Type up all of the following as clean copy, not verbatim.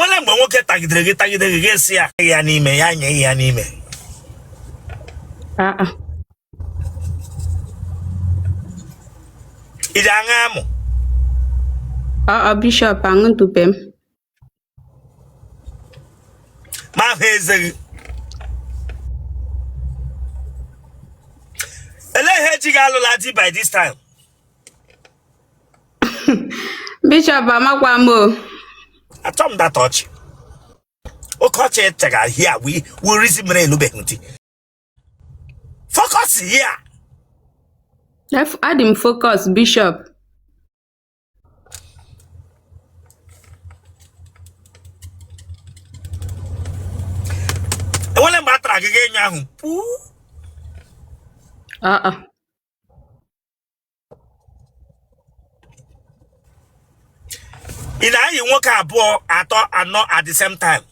Enwela mgbe nwoke tagidere gị tagide gị gị sị ya ya n'ime ya nye ya n'ime? Aa. Ị ji aṅụ amụ? Ọ Bishop, aṅụtụbe m. Ma ahụ eze gị, elee ihe ji gị alụla di by this time? Bishop, amakwa m o. Achọ m that ọchị, oke ọchị echega here we reason mere elubeghị di. Focus here. Adị m focus, Bishop. Enwere mgbe a tara gị gị enyo ahụ puu? Aa. Ị na-ayị nwoke abụọ, atọ, anọ at the same time?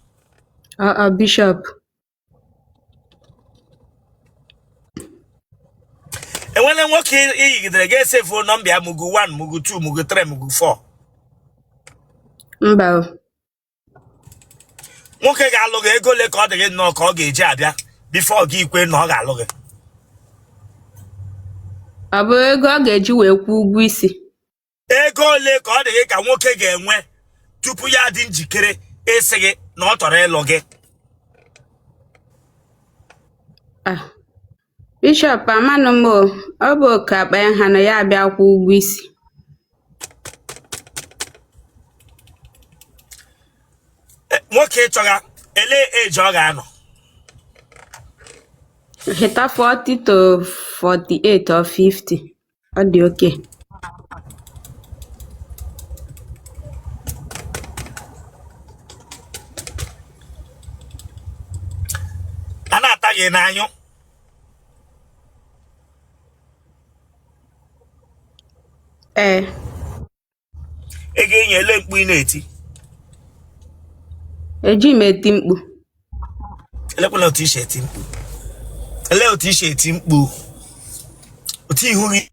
Aa, Bishop. Enwere nwoke ị yigidere gị esefuo nọmba ya, mugu 1, mugu 2, mugu 3, mugu 4? Mba o. Nwoke ga-alụ gị, ego ole ka ọ dị gị nnọọ ka ọ ga-eji abịa before gị ikwe na ọ ga-alụ gị? Ọ bụ ego ọ ga-eji wee kwụọ ụgwọ isi. Ego ole ka ọ dị gị ka nwoke ga-enwe tupu ya dị njikere ịsị gị na ọ chọrọ ịlụ gị? Ah, Bishop, amanụ m o. Ọ bụ oke akpa ya ha na ya abịa kwụọ ụgwọ isi. Nwoke ị chọga, ele age ọ ga-anọ? Hita 40 to 48 or 50. Ọ dị okay. A na-ata gị n'anyụ? Ee. Ị ga-enye ele mkpu ị na-eti? Eji m eti mkpu. Elekwala otu i si eti mkpu. Elee otu i si eti mkpu? Otu ihu gị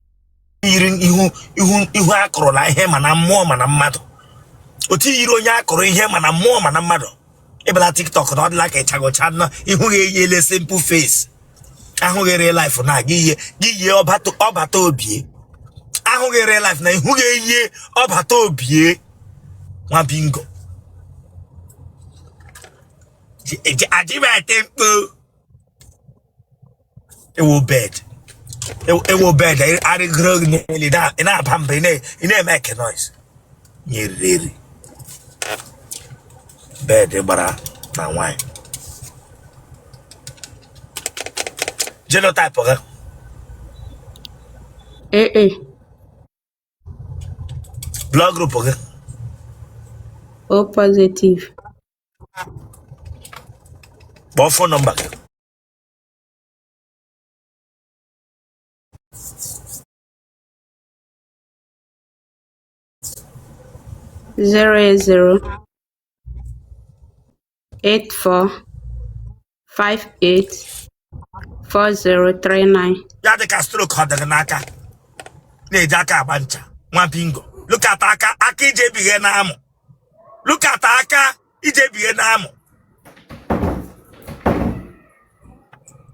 yiri ihu ihu ihu akụrụla ihe ma na mmụọ ma na mmadụ. Otu i yiri onye akụrụ ihe ma na mmụọ ma na mmadụ. Ị bịala TikTok na ọ dịla ka ịchagụcha na ihu gị eyiele simple face. Ahụ gị real life na gị yie gị yie ọbata obie. Ahụ gị real life na ihu gị eyie ọbata obie. Nwa bingo. Aji m eti mkpu. Ewo bed. Ewo bed arịgoro gị n'elu ị na-aba mba ị na-eme eke noise. Nye eriri eri. Bed gbara na nwanyị. Genotype gị? AA. Blood group gị? O positive. Kpọọ phone number gị. 080 84 58 4039. Ya dị ka stroke ọ dị gị n'aka na-eji aka agba ncha. Nwa bingo, look at aka aka iji ebighe na amụ. Look at aka iji ebighe na amụ.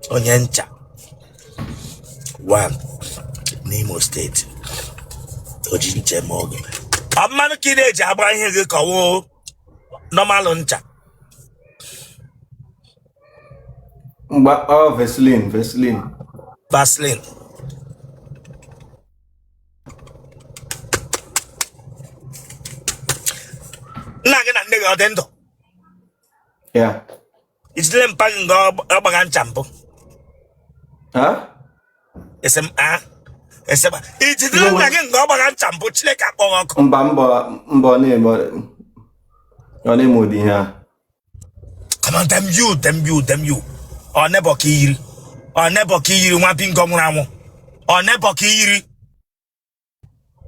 Onye ncha one n'Imo steeti o ji ncha eme oge. Ọ mmanụ ka ị na-eji agba ihe gị ka ọ wụ normal ncha? Mgba ọ Vaseline, Vaseline. Vaseline. Nna gị na nne gị ọ dị ndụ? Yeah. I jidere mpa gị nga ọ gbaga ncha mbụ? Ha? Esi m a esi m i jidere nna gị nga ọ gbaga ncha mbụ? Chineke akpọ gị ọkụ. Mba, mba, mba, ọ na-eme ụdị ihe a. Come on, damn you, damn you, damn you. Ọ neighbor ka i yiri. Ọ neighbor ka i yiri, nwa bingo nwụrụ anwụ. Ọ neighbor ka i yiri.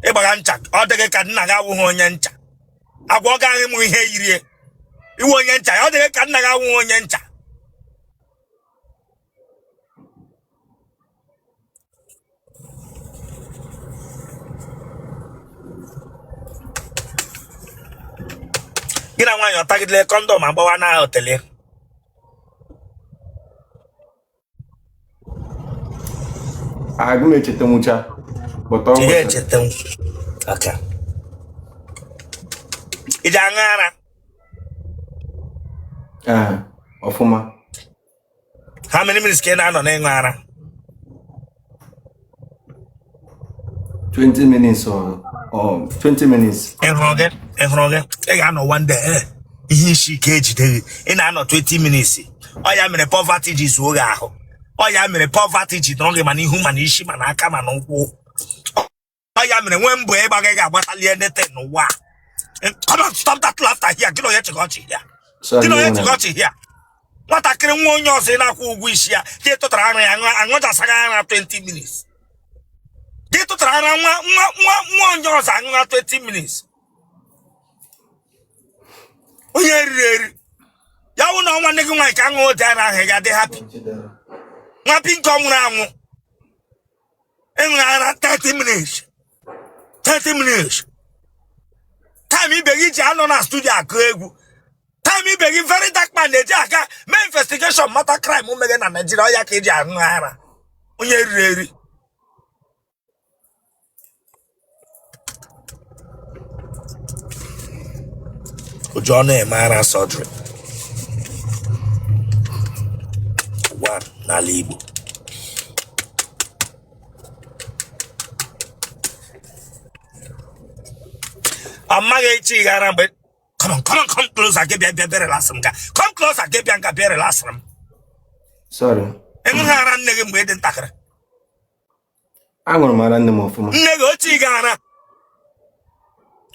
Ịgbagha ncha, ọ dịghị ka nna gị awụghị onye ncha. Agwa ọ gaghị mụ ihe yiri iwe onye ncha, ọ dịghị ka nna gị awụghị onye ncha. Gị na nwaanyị ọ tagidele condom agbawa na otele? Aga m echeta nwụcha, but ọ Ị kwesịrị. ga-echeta m. Okay. Ị ji aṅụ ara? Ee, ọfụma. How many minutes ka ị na-anọ n'ịṅụ ara? 20 minutes or 20 minutes. Ị hụrụ gị? Ị hụrụ gị? Ị ga-anọ one day ihe isi ike ejide gị. Ị na-anọ 20 minutes. Ọ ya mere poverty ji zuo gị ahụ. Ọ ya mere poverty ji nọrọ gị ma n'ihu ma n'isi ma n'aka ma n'ụkwụ. Ọ ya mere nwee mbọ ịgba gị ga-agbatali anything n'ụwa a. Come on, stop that laughter here. Gị na onye chịkọ ọchị here? Gị na onye chịkọ ọchị here? Nwatakịrị nwa onye ọzọ ị na-akwụ ụgwọ isi ya ka ị tụtara ara ya aṅụchasaghị ara 20 minutes. Ka ị tụtara ara nwa nwa nwa nwa onye ọzọ aṅụha 20 minutes. Onye riri eri ya wụ na nwanne gị nwaanyị ka aṅụ ụdị ara ahụ, ị ga-adị happy? Nwa pinko nwụrụ anwụ ịṅụ ara 30 minutes, 30 minutes, time ibe gị ji anọ na studio akụ egwu, time ibe gị very dark man na-eji aga mee investigation mata crime meghe na Nigeria, ọ ya ka eji aṅụ ara. Onye riri eri. O ji ọnụ eme ara surgery one n'ala Igbo. Amaghị echi ghara mgbe. Come on, come on, come closer. Gị bịa bịa bịa relax m ga. Come closer, gị bịa nga bịa relax m. Sorry. Ị ṅụghị ara nne gị mgbe ị dị ntakịrị? Aṅụrụ m ara nne m ọfụma. Nne gị o ti gị ara?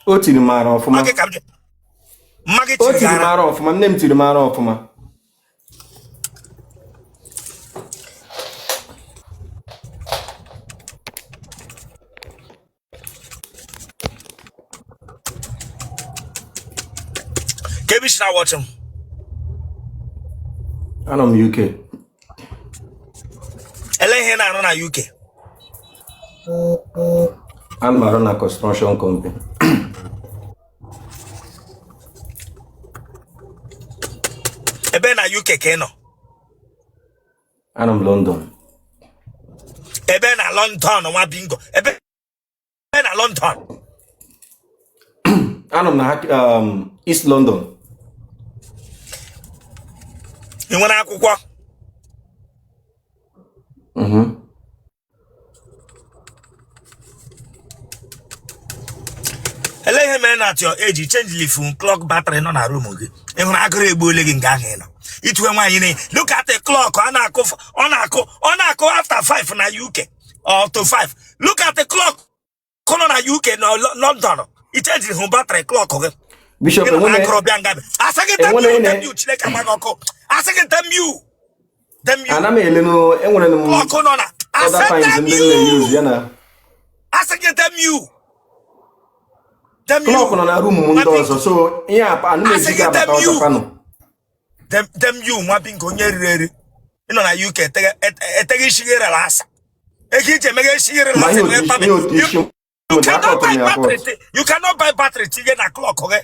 O tiri m ara ọfụma. Ọ gị ka m jụ. Mma gị O tiri gị tiri m ara? ara ọfụma. Nne m tiri m ara ọfụma. Ka ebe i si na-watch m? Anọ m UK. Ele ihe ị na-arụ na UK? Ana m arụ na construction company. Ebe na UK ka ị nọ? Anọ m London. Ebe na London, nwa bingo? Ebe na London? Anọ m na East London. Ị nwere akwụkwọ? Mhm. Ele ihe mere na at your age change phone clock battery nọ na room gị? Ị hụrụ agụrụ egbuole gị nga ahụ ị nọ ituwe nwaanyị na look at the clock. Ọ na-akụ, ọ na-akụ, ọ na-akụ after 5 na UK or to 5. Look at the clock nọ na UK na London. I change hụ battery clock gị. Bishop, Ị nọ na enwere agụrụ bịa nga asị gị damn you, damn you. Chineke agba gị ọkụ. Asị gị damn you, damn you. Ana m ele nụ, enwere m Clock nọ na other asị times damn ndị m na-use you. ya na Asị gị damn you, damn you. Clock nọ na room m Nwa ndị bingo. ọzọ, so ihe a ana m Asị eji gị gị abata damn you. ọzọ kwanụ. Damn you, nwa bingo, onye riri eri. Ị nọ na UK eteghị isi gị rere asa ego iji emeghe isi gị rere Ma asa ihe emeghe otu tabi. ihe otu You isi m you dị cannot akọtụ buy m ya battery akọtụ. You cannot buy battery tinye na clock gị.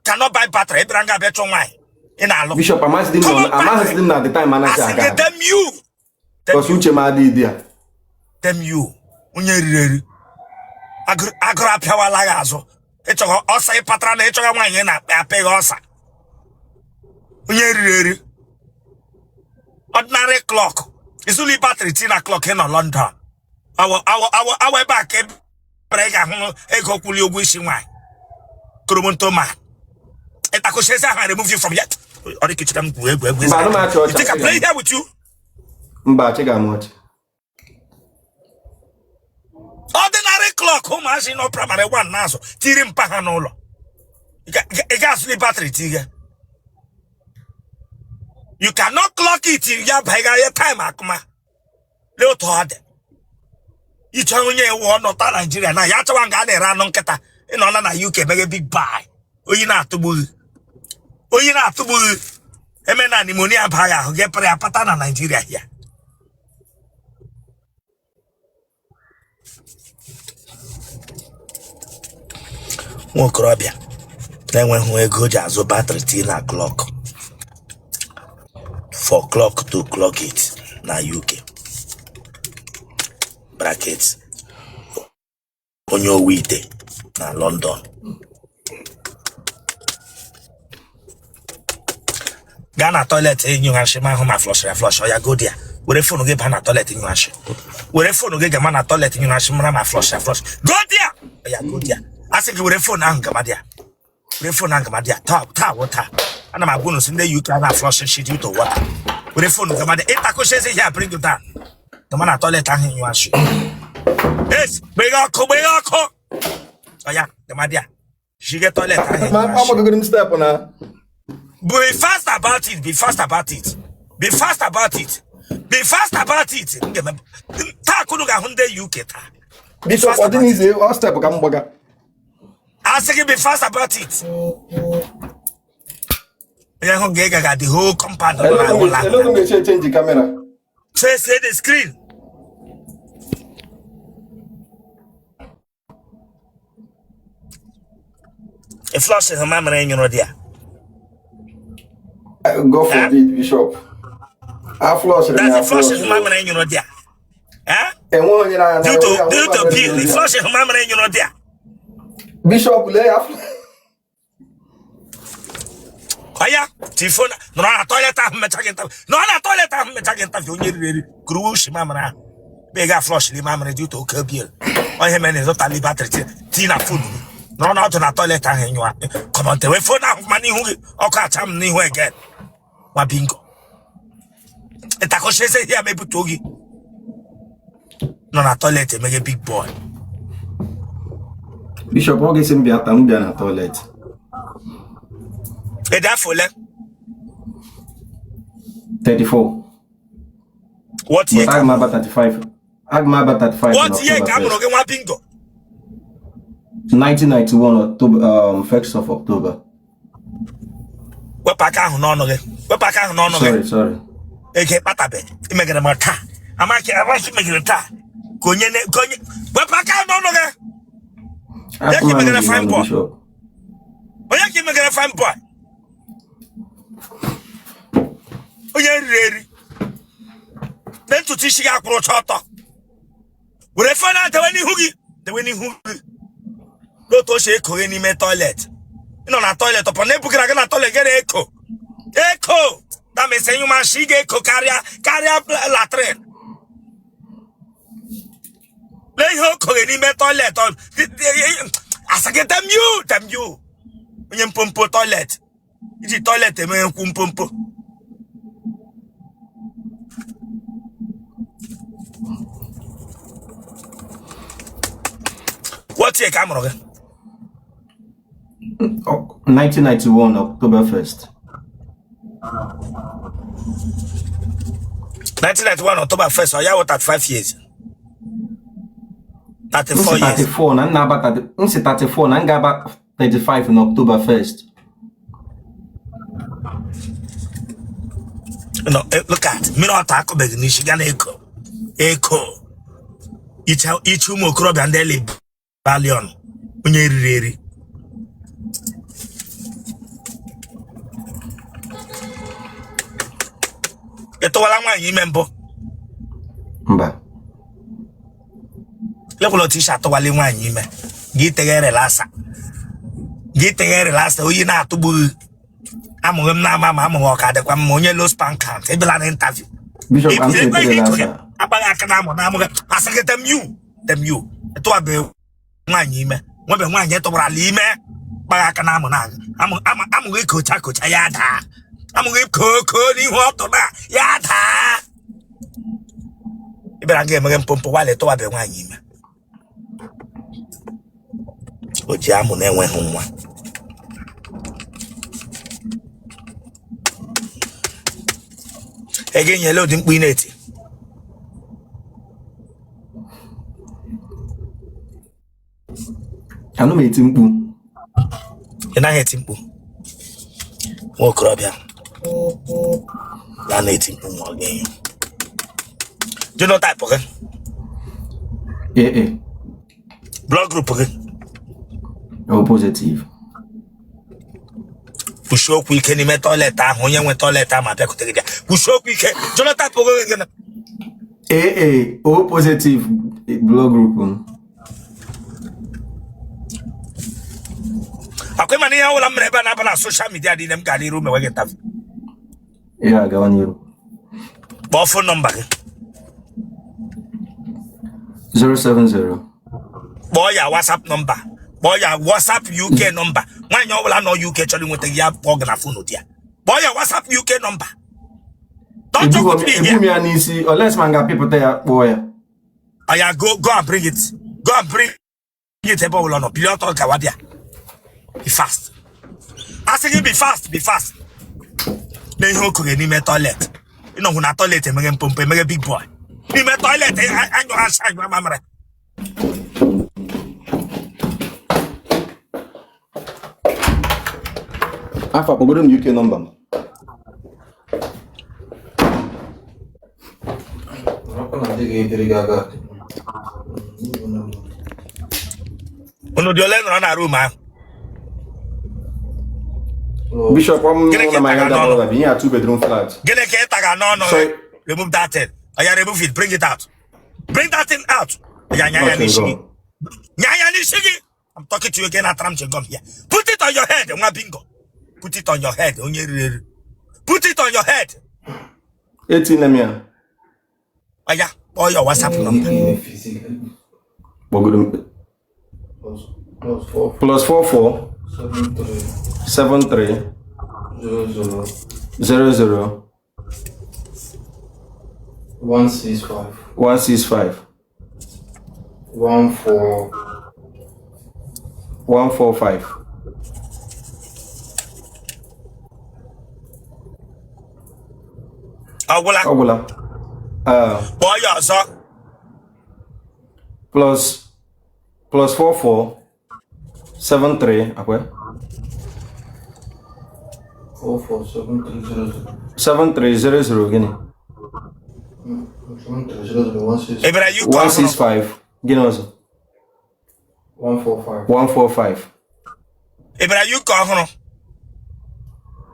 Cannot buy battery. Ị bịara nga abịa chọọ nwaanyị ị na-alụ. Bishop, amaghịzi m Common na amaghịzi battery. m na the time anaghị Asị aga gị aga. damn you, damn Because you, uche m adịghị dị ya. Damn you, onye riri eri. Agụrụ apịawala gị azụ. Ịchọghọ ọsa ị patara na ịchọghọ nwaanyị ị na-akpị apị gị ọsa. Onye riri eri. Ordinary clock izuli battery ti na clock. Ị nọ London awa awa awa awa ebe a ka ị bịara ị ga-ahụ ego kwuli ụgwọ isi nwaanyị koromonto ma ịtakụchi ahụ. I remove you from here. Ọ dị kichere m gwuo egwu egwu. Mba, anụ m achị ọchị. You think I play here with you? Mba, achịga m ọchị. Ordinary clock ụmụazị nọ primary 1 na-azụ tiri mpa ha n'ụlọ. Ị ga-azụli battery tinye. You cannot clock it ya banyere ya time akụma. Lee otu ọ dị ịchọ onye ewu ọnọta Naijiria na ya chọwa nga a na-ere anụ nkịta. Ị nọ na UK meghe big buy. Oyi na-atụgbu gị, oyi na-atụgbu gị, eme na pneumonia baghị ahụ gị pịrị apata na Naijiria ya. Nwa okorobịa Na-enweghị ego o ji azụ battery tii na clock for clock to clock it na UK bracket onye owu ite na London. Gaa na toilet ịnyụ nshị ma ahụ ma flush ya flush ya. Go there, were phone gị baa na toilet ịnyụ nshị. Were phone gị gama na toilet ịnyụ nshị mara ma flush ya flush. Go there ya, go there. Asị gị were phone ahụ gama there, were phone ahụ gama there. Taa taa wụ taa, ana m agwa unu sị ndị UK na flush nshị due to water. Were phone gama there. Ịtakụchi eze ya, bring you down. Gama na toilet ahụ ịnyụ nshị. Es gbeghe ọkụ, gbeghe ọkụ. Oya, gama there, shige toilet ahụ ịnyụ Ma nshị. agbagogoro m step na. Be fast about it. Be fast about it. Be fast about it. Be fast about it. M ga-eme taa ka unu ga-ahụ ndị UK taa. Be Bishop, fast ọ dị about it. n'ize ọ step ka m gbaga. Asị gị be fast about it. Onye hụ ga ịgaga the whole compound nọ na ụlọ ahụ. Elego m ga-eche change camera. Face the screen. Ị flush hụ mamịrị nyụrụ dị ya. God forbid, Bishop. A flush That's ya ị flush flush. hụ mamịrị nyụrụ dị ya. Eh? Enwe onye na Due to bill, ị flush hụ mamịrị nyụrụ dị ya. Bishop, lee ya. Ọya tifo nọrọ na toilet ahụ mecha gị interview. Nọrọ na toilet ahụ mecha gị interview. Onye riri eri kuruwe ushi mamịrị ahụ. Bịa ga flush li mamịrị due to oke bill. Ọ ihe mere na ịzụtali battery tii na phone gị. Nọrọ n'ọdụ na toilet ahụ nyụa. Come on, tewe phone ahụ ma n'ihu gị. Ọkụ acha m n'ihu again. Nwa bingo. Ịtakọchi eze ihe ya mebutuo gị. Nọ na toilet emeghe big boy. Bishop, ọ ga-esi m bịa taa, m bịa na toilet. Ị dị afọ ole? 34. What year But ka aga m aba 35. Aga m aba 35 in What year October ka a mụrụ 1st. gị, nwa bingo? 1991 October, 1st of October. Wepụ aka ahụ n'ọnụ gị. Wepụ aka ahụ n'ọnụ gị. Sorry, sorry. Ege kpatabe imegere m taa. Amaghị amaghị imegere taa ka onye ka onye wepụ aka ahụ n'ọnụ gị. Onye ka Afọ m imegere dị fine n'ọnụ, boy? Bishop. Onye ka imegere fine boy? Onye riri eri na ntutu isi gị akwụrụ ụcha ọtọ. Were phone ahụ dewe n'ihu gị, dewe n'ihu gị n'otu o si ekoghe n'ime toilet. Ị nọ na toilet ọpọ na ebugara gị na toilet gị na-eko eko. That means ịnyụ nshị ị ga-eko karịa karịa latrine. Lee ihe o koghe n'ime toilet. Asị gị damn you, damn you. Onye mpompo toilet, iji toilet eme nkwu mpompo. What year ka a mụrụ gị? 1991 October 1st. 1991 October 1st. Ọ ya wụ 35 years, 34 M si years. 34 na m na-aba 30, m si 34 na m ga-aba 35 na October 1st. No, look at mmiri ọta akụbeghị n'isi ga na-eko eko iche ụmụ okorobịa ndị eli balion. Onye riri eri. Ị tụwala nwaanyị ime mbụ? Mba. Lekwala otu isi atụwali nwaanyị ime gị. Teghe relaxer gị, teghe relaxer. Oyi na-atụgbu gị. Amụghị m na-ama ma amụghị ọka dịkwa mma. Onye low sperm count, ịbịala na interview. Bishop, I'm saying relaxer. Akpaghị aka na amụ na amụghị. Asị gị damn you, damn you. Ịtụwabeghị nwaanyị ime, nwebe nwaanyị tụwarala ime. Kpaghị aka na amụ na amụghị kocha kocha ya daa. Amụghị koo n'ihu ọtụ na ya daa. Ị bịara nga emeghe mpompo wala. Ịtụwabeghị nwaanyị ime, o ji amụ na-enweghị nwa. Ego enyela ụdị mkpu ị na-eti. Anụ m eti mkpu. Ị naghị eti mkpu. Nwa okorobịa ya na-eti mkpu ma ọ ga-enyo. Genotype gị? AA. Blood group gị? O positive. Kwuchie okwu ike n'ime toilet ahụ, onye nwe toilet ahụ ma bịakwute gị bịa. Kwuchie okwu ike. Genotype gị gịnị? AA O positive blood group m. Akwa ịma na ihe ọbụla m mere ebe a na-aba na social media niile m gara iru mewe gị interview. Ya gawa n'iru. Kpọọ phone number gị. 070 Kpọọ ya WhatsApp number. Kpọọ ya WhatsApp UK number. Nwaanyị ọbụla nọ UK chọrọ inweta gị ya kpọọ gị na phone di ya. Kpọọ ya WhatsApp UK number. Don't joke with me Ebu here. m ya n'isi unless ma m ga-apịpụta ya kpọọ ya. Oya go go and bring it. Go and bring it ebe ọbụla ọ nọ. Bilie ọtọ gawa there. Be fast. Asị gị be fast, be fast. Na ihe okoghe n'ime toilet. Ịnọhụ na toilet emeghe mpompo emeghe big boy. N'ime toilet anyụ asha anyụ mamịrị. Afa kpọgoro m UK number m. Unu dị ole nọrọ na room ahụ? Bishop, I'm Gịnị ka na my ị taga elder n'ọnụ? brother bi ihe a two bedroom flat. Gịnị ka ị taga n'ọnụ? Sorry. Remove that thing. Oya remove it. Bring it out. Bring that thing out. Oya nya ya n'isi gị. Nya ya n'isi gị. I'm talking to you again atara m chewing gum here. Put it on your head, nwa bingo. Put it on your head, onye riri eri. Put it on your head. Etinye m ya. Oya, kpọọ your WhatsApp number. Kpọgoro m. +44 73 00 165 165 14 145. Ọ gwụla? Ọ gwụla. Ah. Kpọọ ya ọzọ. Plus 44 73 akwe 44 7300 7300 gịnị? 7300 Ị bịara UK ọhụrụ? 165 gịnị ọzọ? 145 145. Ị bịara UK ọhụrụ?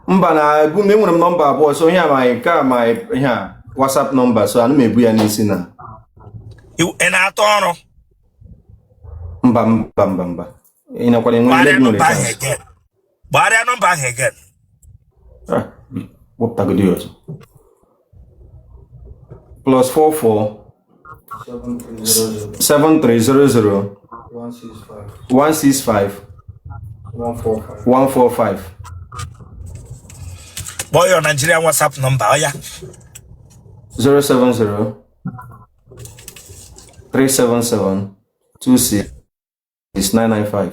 Mba, na ebu m enwere m nọmba abụọ so ihe a ma nke a ma ihe a WhatsApp nọmba so ana m ebu ya n'isi na Ị na-atụ ọrụ? Mba mba mba mba ị nakwara enwe ndị Gbagharịa nwere nọmba ahụ chance. again. Gbagharịa nọmba ahụ again. Ah, wepụtagodi ya ọzọ. +44 7300 7300 165 165 145 145. Kpọọ ya Nigerian WhatsApp nọmba ọ ya. 070 377 26 995.